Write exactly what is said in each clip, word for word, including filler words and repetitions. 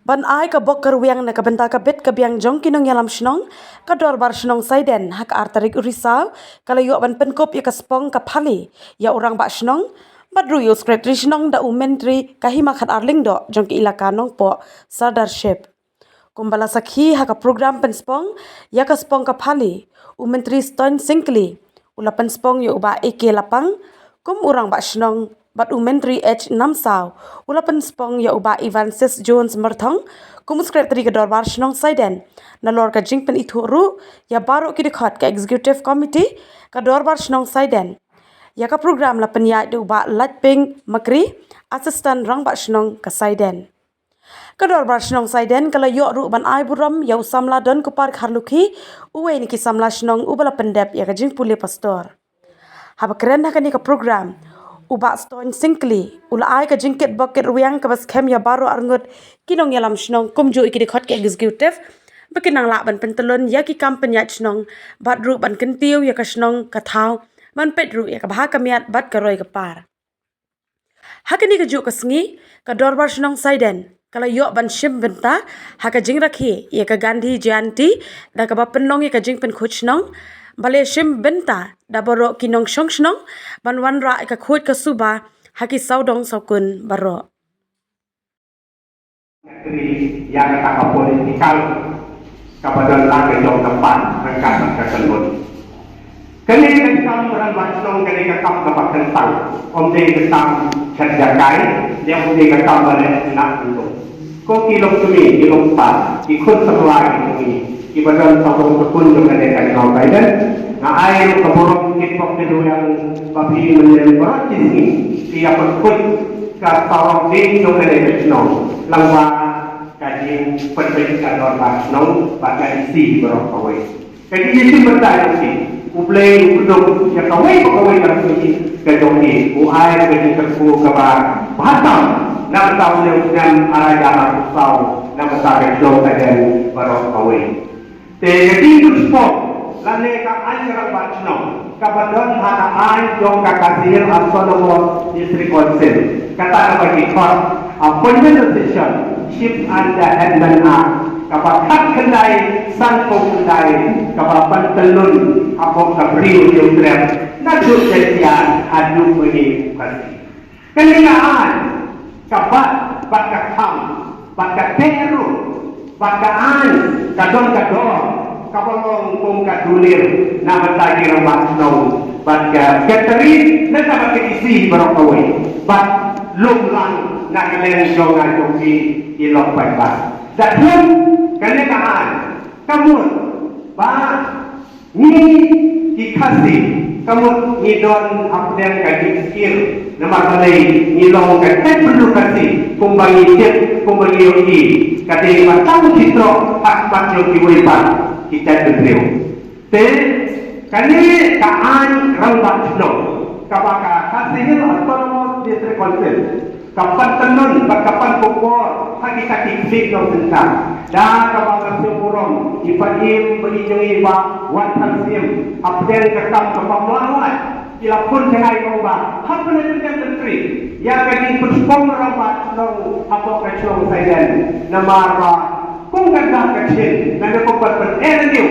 Ban ai ka bok ka rwiang na ka bynta ka bit ka biang jong ki nongïalam shnong, ka Dorbar Shnong Saiden ha ka ar tarik u Risaw ka la ïoh ban pynkup ïa ka spong ka phali ïa u Rangbah Shnong bad ruh ïa u Secretary Shnong da u Myntri ka Hima Khatar Lyngdoh jong ka Elaka Nongpoh Sirdarship. Kumba la sakhi ha ka program pynspong ïa ka spong ka phali, u Myntri Stone Syngkli u la pynspong ïa u Bah A K Lapang kum u Rangbah Shnong bad u Myntri H Namsaw u la pynspong ïa u Bah Evansis Jones Myrthong kum u Secretary ka Dorbar Shnong Saiden. Nalor ka jingpynithuh ruh ïa baroh ki dkhot ka Executive Committee ka Dorbar Shnong Saiden. Ïa ka program la pynïaid da u Bah Laitping Makri, Assistant Rangbah Shnong ka Saiden. Ka Dorbar Shnong Saiden ka la ïoh ruh ban ai burom ïa u samla Donkupar Kharlukhi, uwei na ki samla shnong uba la pyndep ïa ka jingpule pastor. Haba kren ha kane ka program, u Bah Stone Syngkli u la ai ka jingkitbok kitrwiang kaba skhem ïa baroh arngut ki nongïalam shnong kumjuh ïa ki dkhot ka executive ba kin nang lah ban pyntyllun ïa ki kam pynïaid shnong bad ruh ban kyntiew ïa ka shnong ka thaw ban peit ruh ïa ka bha ka miat bad ka roi ka par. Ha kane kajuh ka sngi, ka Dorbar Shnong Saiden ka la ïoh ban shim bynta ha ka jingrakhe ïa ka Gandhi Jayanti da kaba pynlong ïa ka jingpynkhuid shnong, ba la shim bynta da baroh ki nongshong shnong ban wanrah ïa ka khuid ka suba ha ki sawdong sawkun baroh. Ïa kata ka political kaba don la ka jong ka pan ryngkat bad ka kynhun. Kane ka kam rangbah shnong kane ka kam kaba kyntang, ym dei ka kam khat jakai, ne ym dei ka kam ba leh na kynhun. Ko ki lok tumi, ki lok pat, ki khun samla ki tumi, kiba don sawdong sawkun jong kane ka shnong Saiden, nga ai ruh ka burom kitbok kitrwiang ba phi mynne baroh ki sngi phi ïa pynkhuid ka surok ding jong kane ka shnong lyngba ka jingpynbeit ka dorbar shnong bad ka D C baroh kawei. Ka jingïasyllok bynta jong phi, U Blei u kdup ïa kawei pa kawei ka jong phi, ka jong phi u ai ka jingkyrkhu kaba bha tam na ka bynta une u snem ar hajar arphew saw na ka bynta ka shnong Saiden baroh kawei. Te ka jingkyrkhu lane ka aiñ rangbah shnong kaba don ha ka aiñ jong ka Khasi Hills Autonomous District Council, kata kaba ki khot Appointment of Session, Chief and the Headman Act, kaba khatkhyndai sanphew khyndai, kaba pyntyllun hapoh ka Bri u Hynñiewtrep naduh Jaintia haduh une u Khasi. Kane ka aiñ ka bat bad ka kham bad ka teh ruh bad ka aiñ ka don ka dor kaba long kum ka dulir na bynta ki rangbah shnong bad ka secretary na ka bynta ka D C baroh kawei bad lum lang na ka liang jong nga jong phi ki lok paidbah. Da khun kane ka aiñ ka mut ba ngi ki Khasi ka mut ngi don hapdeng ka jingsheptieng namar balei ngi long ka jaitbynriew Khasi kumba ngi tip kumba ngi ïohi ka dei ba tang ki trok ha khmat jong kiwei pat ki jaitbynriew. Te kane ka aiñ rangbah shnong kaba ka Khasi Hills Autonomous District Council ka pyntyllun bad ka pynkup bor ha kita ki khlieh nongshynshar. Da kaba nga sngewburom ïa i Bah Im bad i jong i Bah Watthansiem hapdeng ka kam kaba mlahwai ki la khun jngai ong ba hap ban pyndem myntri ïa ka jingpynspong rangbah shnong hapoh ka shnong Saiden namar ba kum ka dak ka jing na ka pynpet pyneh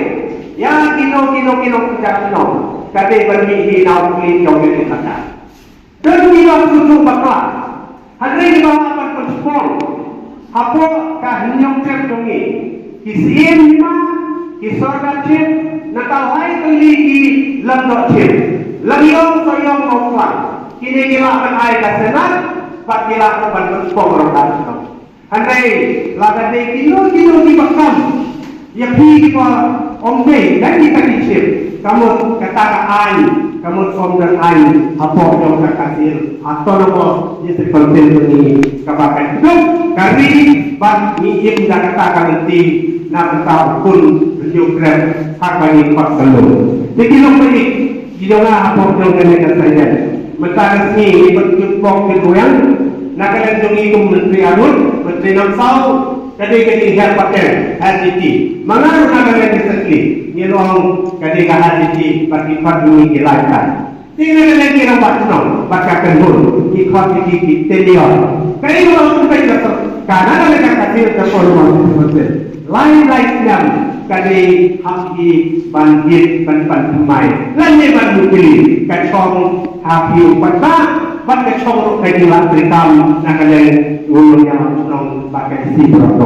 ïa kino kino kino ka shnong ka dei ban mih hi na u khlieh jong ka jingkata. Don kiba sngewthuh bakla, hynrei kiba lah ban pynspong hapoh ka Hynñiewtrep jong ngi, ki Syiem Hima, ki Sordar Chief, nangta lai tylli ki Lyngdoh Chief, Lyngngoh, Sohiong, Mawphlang, kine ki lah ban ai ka Senate bad ki lah ban pynspong rangbah shnong. Hynrei lada dei kino kino kiba kam ïa phi kiba ym dei da kita ki chief, ka mut kata ka aiñ ka mut ym don aiñ hapoh jong ka Khasi Hills Autonomous District Council jong ngi kaba ka duk ka ri bad ngi im da kata ka lynti na bynta u khun Hynñiewtrep ha kaba ngi khot ka lum. Te ki long ba ïeit ki jong nga hapoh jong kane ka Saiden. Mynta ka sngi ngi pynjot bok pynrwiang na ka liang jong ngi kum Myntri Arun, Myntri Namsaw, ka dei ka jinghiar pateng, H D D. Ma nga ruh na ka liang jong Sekli ngi long ka dei ka H D D bad ki khot ngi ki lai ka. Te na ka liang ki rangbah shnong bad ka kynhun ngi khot ki ki tenure. Ka dei ka long ka Ka na ka liang ka Khasi ka por mo te mo te. Lai lai snem ka dei ha phi ban jied ban pan thymmai. Lane ban mukri ka shong ha phi u paidbah bad ka shong ruh ka jinglah treikam na ka liang u nongïalam shnong bad ka D C Bro.